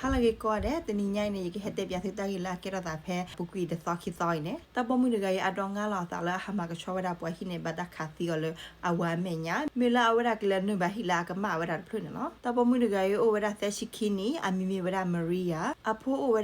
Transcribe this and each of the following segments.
ဟါလၢအဂ့ၤကိးဂၤဒဲး, တနံၤညါအံၤန့ၣ် ယကဟဲတဲပၠးသုတၢ်ဂ့ၢ်လၢအကဲထီၣ်သးဖဲအပူၤကွံာ်တသီခံသီအံၤန့ၣ်, တၢ်ပိာ်မုၣ်တဂၤအံၤ အဒိးငါလီၤအသးလၢအဟးမၤကဆှီဝဲဒၣ်ပှၤဟံၣ်န့ၣ်ဘၣ်တၢ်ခးသံအီၤလၢအဝၤအမဲာ်ညါ, မ့ၢ်လၢအဝဲဒၣ်ကလဲၤနုာ်ဘၣ်ဟံၣ်လၢအကမၣ်ဝဲဒၣ်တဖျၢၣ်န့ၣ်လီၤ. တၢ်ပိာ်မုၣ်တဂၤအံၤအိၣ်ဝဲဒၣ်သၢဆံခံနံၣ်, အမံၤမ့ၢ်ဝဲဒၣ် Maria, အအိၣ်ဝ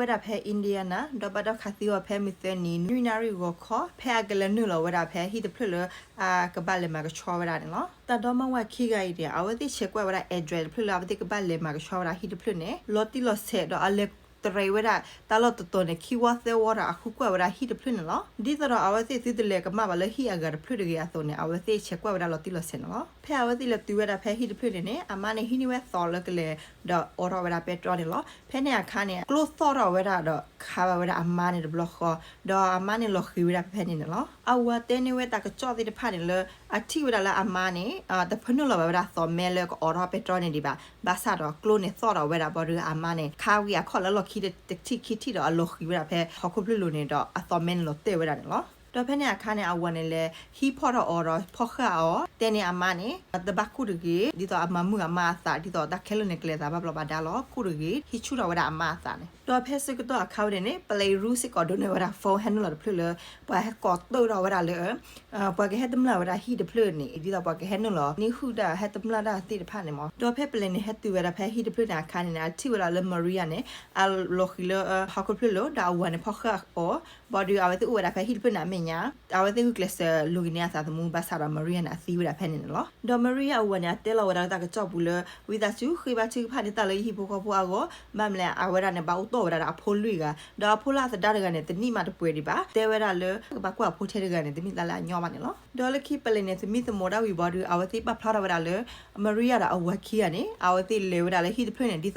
ဲဒၣ်ဖဲ Indiana, ဒီးဘၣ်တၢ်ခးသံအီၤဖဲမုၢ်သၢနံၤ နွံနၣ်ရံၣ်ဂီၤခီ ဖဲအကလဲၤနုာ်လီၤဝဲဒၣ်ဖဲဟံၣ်တဖျၢၣ်လၢ အကဘၣ်လဲၤမၤကဆှီဝဲဒၣ်န့ၣ်လီၤ. တၢ်ဒီမါဝၤခံဂၤအံၤန့ၣ် အဝဲသ့ၣ်ဆဲးကွၢ်ဝဲဒၣ် address တဖျၢၣ်လၢအဝဲသ့ၣ်ကဘၣ်လဲၤမၤကဆှီဝဲဒၣ်ဟံၣ်တဖျၢၣ်န့ၣ် လီၤတံၢ်လီၤဆဲးဒီးအလဲၤတရံးဝဲဒၣ်တၢ်လီၢ်တတီၤန့ၣ် ခံဝီသၢဝီဒီးအဃုကွၢ်ဝဲဒၣ်ဟံၣ်တဖျၢၣ်န့ၣ်လီၤ. ဒ်သိးဒီးအဝဲသ့ၣ်သုတလဲၤကမၣ်ဘၣ်လၢဟံၣ်အဂၤတဖျၢၣ်တဂ့ၤအသိးန့ၣ် အဝဲသ့ၣ်ဆဲးကွၢ်ဝဲဒၣ်လီၤတံၢ်လီၤဆဲးန့ၣ်လီၤ. ဖဲအဝဲသ့ၣ်လဲၤတုၤဝဲဒၣ်ဖဲဟံၣ်တဖျၢၣ်န့ၣ်န့ၣ် အမါန့ၣ်ဟံးန့ၢ်ဝဲသီးလၢကလဲၤဒီးအိးထီၣ်ဝဲဒၣ်ပဲတြီန့ၣ်လီၤ. ဖဲန့ၣ်အခါန့ၣ် ကျိသီၣ်ထီၣ်ဝဲဒၣ်ဒီးခးဘၣ်ဝဲဒၣ်အမါန့ၣ်တဘျီဃီ, ဒီးအမါန့ၣ်လီၤဃံၤဝဲဒၣ်ဖဲဖဲန့ၣ်န့ၣ်လီၤ. အဝၤတဲန့ၢ်ဝဲတၢ်ကစီၣ်သ့ၣ်တဖၣ်န့ၣ်လၢ အထံၣ်ဝဲဒၣ်လၢအမါန့ၣ် တဖၢနုာ်လီၤဘၣ်ဝဲဒၣ်သီးမဲလၢကအိးထီၣ်ပဲတြီန့ၣ်ဒံးဘၣ်, ဘၣ်ဆၣ်ဒီးကျိန့ၣ်သီၣ်ထီၣ်ဝဲဒၣ် ဘၣ်ဒီးအမါန့ၣ် ခးဝံၤအခီၣ်လၢလီၢ်ခံတထံၣ်ခံထံၣ်ဒီးအလီၤဃံၤဝဲဒၣ်ဖဲဟီၣ်ခိၣ်ဖျၢၣ်လိၤန့ၣ်ဒီးအသီးမဲန့ၣ်လီၤတဲာ်ဝဲဒၣ်န့ၣ်လီၤ. ဒီးဖဲန့ၣ်အခါန့ၣ် အဝၤန့ၣ်လဲၤဟံးဖီၣ်ထီၣ်အီၤဒီး ဖီၣ်ဃာ်အီၤ တဲန့ၢ်အမါန့ၣ် တဘၣ်ကူၣ်တဂ့ၤ, ဒ်သိးအမၤမုာ်အမါအသး ဒ်သိးတၢ်ခဲလၢာ်န့ၣ် ကလဲၤသးဘၣ်ဘျီးဘၣ်ဒါလီၤ, ကူၣ်တဂ့ၤ, ဟံးဆူၣ်ထီၣ်ဝဲဒၣ်အမါအသးန့ၣ်. ဒီးဖဲဆၢကတီၢ်အခါဝဲန့ၣ်န့ၣ် ပလံးရူစ့ၢ်ကီးဒိးန့ၢ်ဝဲဒၣ် phone ဟဲနုာ်လီၤတဖျၢၣ်လၢ ပှၤဟဲကိးတၢၢ်ထီၣ်ဝဲဒၣ်လၢ ပှၤကဟဲတမျၢ်ဝဲဒၣ်ဟံၣ်တဖျၢၣ်န့ၣ် ဒ်သိးပှၤကဟဲနုာ်လီၤ န့ၢ်ဟုၣ်တၢ်ဟဲတမျၢ်တၢ်သ့ၣ်တဖၣ်န့ၣ်မး. ဒီးဖဲပလံးန့ၣ်ဟဲတုၤဝဲဒၣ်ဖဲဟံၣ်တဖျၢၣ်န့ၣ်အခါန့ၣ်န့ၣ် အထံၣ်ဝဲဒၣ်လၢ Maria န့ၣ် အလီၤဃံၤလၢဟီၣ်ခိၣ်ဖျၢၣ်လိၤ ဒီးအဝၤန့ၣ်ဖီၣ်ဃာ်အီၤ, ဘၣ်ဒီးအဝဲသ့ၣ်အိၣ်ဝဲဒၣ်ဖဲဟံၣ်တဖျၢၣ်န့ၣ်အမဲာ်ညါ, အဝဲသ့ၣ်ဂုာ်ကျဲးစၢးလူၤက့ၤန့ၢ်အသးသမူ ဘၣ်ဆၣ်ဒီး Maria န့ၣ် အသံဝဲဒၣ်ဖဲန့ၣ်န့ၣ်လီၤ. ဒီး Maria အဝၤန့ၣ် အတဲလီၤဝဲဒၣ်လၢတၢ်ကစီၣ်ပူၤလၢ ဝံသးစူၤဃ့ဘါထုကဖၣ်န့ၢ်တၢ်လၢယဟံၣ်ဖိဃီဖိအဂီၢ်, ဘၣ်မနုၤလဲၣ် အဝဲဒၣ်န့ၣ် ဘၣ်အိၣ်တီၢ်ဝဲဒၣ်ဒီးအဖိလွံၢ်ဂၤ, ဒီးအဖိလၢအသဒါတဂၤန့ၣ် တနံၣ်မးတပှဲၤဒံးဘၣ်, တဲဝဲဒၣ်လၢ ကဘၣ်ကွၢ်အဖိထဲတဂၤန့ၣ် တမ့ၢ်တၢ်လၢအညီဘၣ်န့ၣ်လီၤ. ဒီးလၢခံပလံးန့ၣ် သမံသမိးတၢ်ဝံၤဘၣ်ဒီး အဝဲသ့ၣ်ပာ်ဖျါထီၣ်ဝဲဒၣ်လၢ Maria ဒီးအဝၤခံဂၤန့ၣ် အဝဲသ့ၣ်လဲၤဝဲဒၣ်လၢဟံၣ်တဖျၢၣ်န့ၣ် ဒ်သိးဒီး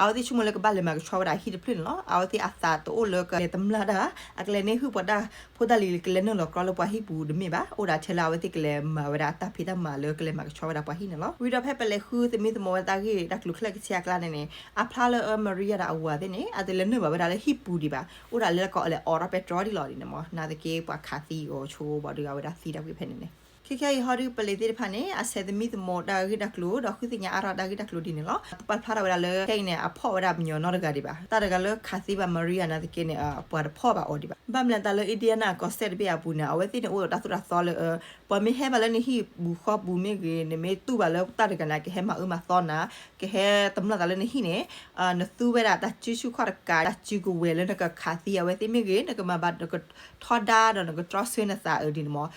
အဝဲသ့ၣ်ဆိကမိၣ်လၢကဘၣ်လဲၤမၤကဆှီဝဲဒၣ်ဟံၣ်တဖျၢၣ်န့ၣ်လီၤ. အဝဲသ့ၣ်အသးတအိၣ်လၢကလဲၤတမျၢ်တၢ်, အကလဲၤန့ၢ်ဟုၣ်ပှၤတၢ်ဖိတၢ်လံၤ ကလဲၤနုာ်လီၤကြီလၢပှၤဟံၣ်ပူၤတမ့ၢ်ဘၣ်, အိၣ်ဒၣ်ထဲလၢအဝဲသ့ၣ်ကလဲၤမၤဝဲဒၣ်တၢ်ဖံးတၢ်မၤလၢကလဲၤမၤကဆှီဝဲဒၣ်ပှၤဟံၣ်န့ၣ်လီၤ. ဝံၤဒီးဖဲပလံးဃုသမံသမိးဝဲတၢ်ဂ့ၢ်တၢ်ကျိၤခဲလၢာ်ခဲဆ့အကျါန့ၣ်န့ၣ် အဖျါလၢ Maria ဒီးအဝၤသ့ၣ်န့ၣ် အတလဲၤနုာ်ဘၣ်ဝဲဒၣ်လၢဟံၣ်ပူၤဒံးဘၣ်, အိၣ်ဒၣ်လၢကအိၣ်လဲၤအိးထီၣ်ပဲတြီဒံးလီၤဒ်န့ၣ်မး, နာ်သက့ပှၤခးသံအီၤဆိဘၣ်ဒီးအဝဲဒၣ်သံတၢ်ကွံာ်ဖဲန့ၣ်န့ၣ်. ခဲခဲအံၤဟီဒီး ပလံးသ့ၣ်တဖၣ်န့ၣ် အဆဲးသမံသမိးတၢ်ဂ့ၢ်တၢ်ကျိၤ ဒီးဃုသ့ၣ်ညါအါထီၣ်တၢ်ဂ့ၢ်တၢ်ကျိၤဒ်န့ၣ်လီၤ. ပာ်ဖျါထီၣ်ဝဲဒၣ်လၢ ခဲအံၤန့ၣ် အဖီၣ်ဝဲဒၣ်ပှၤညီနီတဂၤဒံးဘၣ်, တၢ်တဂၤလၢခးသံဘၣ် Maria နာ်သက့န့ၣ် ပှၤတဖီၣ်ဘၣ်အီၤဒံးဘၣ်. ဘၣ်မနုၤလဲၣ် တၢ်လၢ Indiana ကီၢ်စဲၣ်တဘ့ၣ်အပူၤန့ၣ် အဝဲသ့ၣ်န့ၣ် အိၣ်ဒီးတၢ်သိၣ်တၢ်သီလၢ ပှၤမ့ၢ်ဟဲဘၣ်လၢနဟံၣ်ပူၤဃီပူၤမ့ၢ်ဂ့ၤ, နမ့ၢ်တူၢ်ဘၣ်လၢတၢ်တဂၤန့ၣ် ကဟဲမၤအၢမၤသီနၤ, ကဟဲတမျၢ်သးလၢနဟံၣ်န့ၣ် နသူဝဲဒၣ်တၢ်စုဆူၣ်ခီၣ်တကး, တၢ်စုကဝဲၤလၢနကခးသံအဝဲသ့ၣ်မ့ၢ်ဂ့ၤ, နကမၤဘၣ်နကထီဒါဒီးနကတြီဆၢနသးအၢဒ်န့ၣ်မး,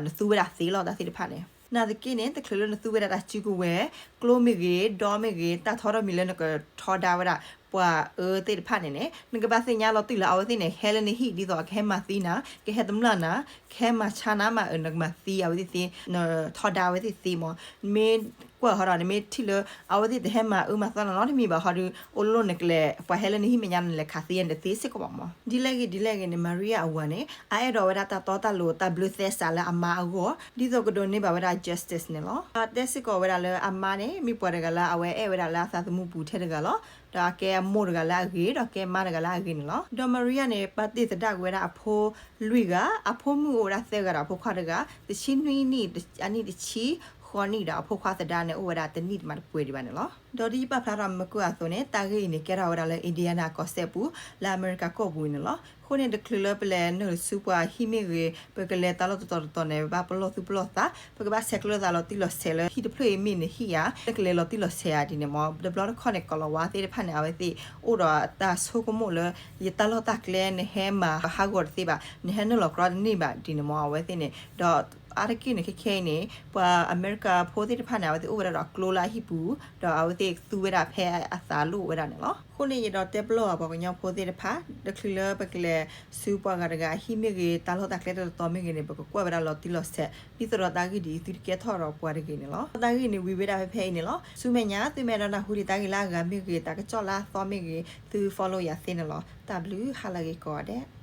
နသူဝဲဒၣ်သ့လီၤ တၢ်သ့ၣ်တဖၣ်န့ၣ်. နာ်သက့န့ၣ် တချုးလၢနသူဝဲဒၣ်တၢ်စုကဝဲၤ, ကျိမ့ၢ်ဂ့ၤ, ဒီမ့ၢ်ဂ့ၤ, တၢ်ထီထီၣ်မံၤလၢနကထီဒါဝဲဒၣ် ပှၤအၢသ့ၣ်တဖၣ်န့ၣ်န့ၣ် နကဘၣ်သ့ၣ်ညါလီၤတံၢ်လၢအဝဲသ့ၣ်န့ၣ် ဟဲလၢနဟံၣ် ဒ်သိးကဟဲမၤသံနၤ, ကဟဲတမျၢ်နၤ, ကဟဲမၤဆါနၤမး နကမၤသံအဝဲသ့ၣ်သ့, နထီဒါအဝဲသ့ၣ်သ့မး. နမ့ၢ်ကွၢ်ဟီဒီး နမ့ၢ်ထံၣ်လၢ အဝဲသ့ၣ်တဟဲမၤအၢမၤသီနၤနီတမံၤဘၣ်ဟီဒီး အိၣ်လၢနကလဲၤ ပှၤဟဲလၢနဟံၣ်မဲာ်ညါ နလဲၤခးသံနသ့စ့ၢ်ကီးဘၣ်မး. ဒ်လဲၣ်ဂ့ၤဒ်လဲၣ်ဂ့ၤန့ၣ် Maria အဝၤန့ၣ် အအဲၣ်ဒိးဝဲဒၣ်တၢ်တီတၢ်လိၤ တၢ်ဘျၢသဲစးလၢအမါအဂီၢ် ဒ်သိးကဒိးန့ၢ်ဘၣ်ဝဲဒၣ် justice န့ၣ်လီၤ. တဲစ့ၢ်ကီးဝဲဒၣ်လၢအမါန့ၣ် မ့ၢ်ပှၤတဂၤလၢအဝဲအဲၣ်ဝဲဒၣ်လၢအသးသမူပူၤထဲတဂၤလီၤ. ဒီးအကဲအမိၢ်တဂၤလၢအဂ့ၤ ဒီးကဲမါတဂၤလၢအဂ့ၤန့ၣ်လီၤ. ဒီး Maria န့ၣ် ပာ်တ့ၢ်သဒၣ်ကွံာ်ဝဲဒၣ်အဖိလွံၢ်ဂၤ, အဖိမုၣ်အိၣ်ဝဲဒၣ်သၢဂၤဒီးအဖိခွါတဂၤ, တဆံနွံနံၣ် အနံၣ်တဆံဃိးနံၣ်ဒီးအဖိခွါသဒါန့ၣ် အိၣ်ဝဲဒၣ်တနံၣ်တမးတပှဲၤဒံးဘၣ်န့ၣ်လီၤ. ဒီးဒ်ယပာ်ဖျါထီၣ်မုၢ်ကၢအသိးန့ၣ် တၢ်ဂ့ၢ်အံၤန့ၣ် ကဲထီၣ်ဝဲဒၣ်လၢ Indiana ကီၢ်စဲၣ်ပူၤ လၢအမဲရကၤကီၢ်ပူၤန့ၣ်လီၤ. အဃိန့ၣ် တချုးလၢပလဲၤနုာ်ဆူပှၤဟံၣ်မ့ၢ်ဂ့ၤ, ပကလဲၤတၢ်လီၢ်တတီၤတတီၤန့ၣ် ပဘၣ်ပလီၢ်သူၣ်ပလီၢ်သး, ပကဘၣ်ဆဲးကျၢသးလီၤတံၢ်လီၤဆဲးလၢဟံၣ်တဖျၢၣ်အံၤမ့ၢ်နဟံၣ်ဧါ, နကလဲၤလီၤတံၢ်လီၤဆဲးဧါဒ်န့ၣ်မး. တဘျီတခီၣ်န့ၣ် ကီၢ်လီၤဝါသ့ၣ်တဖၣ်န့ၣ် အဝဲသ့ၣ်အိၣ်ဒီးတၢ်ဆိကမိၣ်လၢ ယတၢ်လီၢ်တၢ်ကျဲ နဟဲမၤဟးဂီၤတသ့ဘၣ်, နဟဲနုာ်လီၤကြီတန့ၢ်ဘၣ်ဒ်န့ၣ်မး အဝဲသ့ၣ်န့ၣ်. ဒီးအါတက့ၢ်န့ၣ် ခဲခဲအံၤန့ၣ် ပှၤအမဲရကၤဖိသ့ၣ်တဖၣ်န့ၣ် အဝဲသ့ၣ်အိၣ်ဝဲဒၣ်ဒီးကျိလၢအဟံၣ်ပူၤ, ဒီးအဝဲသ့ၣ်သူဝဲဒၣ်ဖဲအသးလိၣ်ဝဲဒၣ်န့ၣ်လီၤ. အဃိန့ၣ် ယဒိးတဲပလီၢ်ပှၤကညီဖိသ့ၣ်တဖၣ် တချုးလၢပကလဲၤဆူပှၤဂၤတဂၤအဟံၣ်မ့ၢ်ဂ့ၤ, တၢ်လီၢ်တၢ်ကျဲတတီၤမ့ၢ်ဂ့ၤန့ၣ် ပကကွၢ်ဝဲဒၣ်လီၤတံၢ်လီၤဆဲး, ဒ်သိးဒီးတၢ်ဂ့ၢ်ဒ်အံၤ သုတကဲထီၣ်ဒီးပှၤတဂ့ၤန့ၣ်လီၤ. တၢ်ဂ့ၢ်န့ၣ် ဝံၤဝဲဒၣ်ဖဲဖဲအံၤန့ၣ်လီၤ. ဆူမဲာ်ညါ သုမ့ၢ်အဲၣ်ဒိးနၢ်ဟူဒံးတၢ်ဂ့ၢ်လၢအဂၤမ့ၢ်ဂ့ၤ, တၢ်ကစီၣ်လၢအသီမ့ၢ်ဂ့ၤ, သု follow ယၤသ့န့ၣ်လီၤ. တၢ်ဘျုး ဟါလၢအဂ့ၤကိးဂၤဒဲး.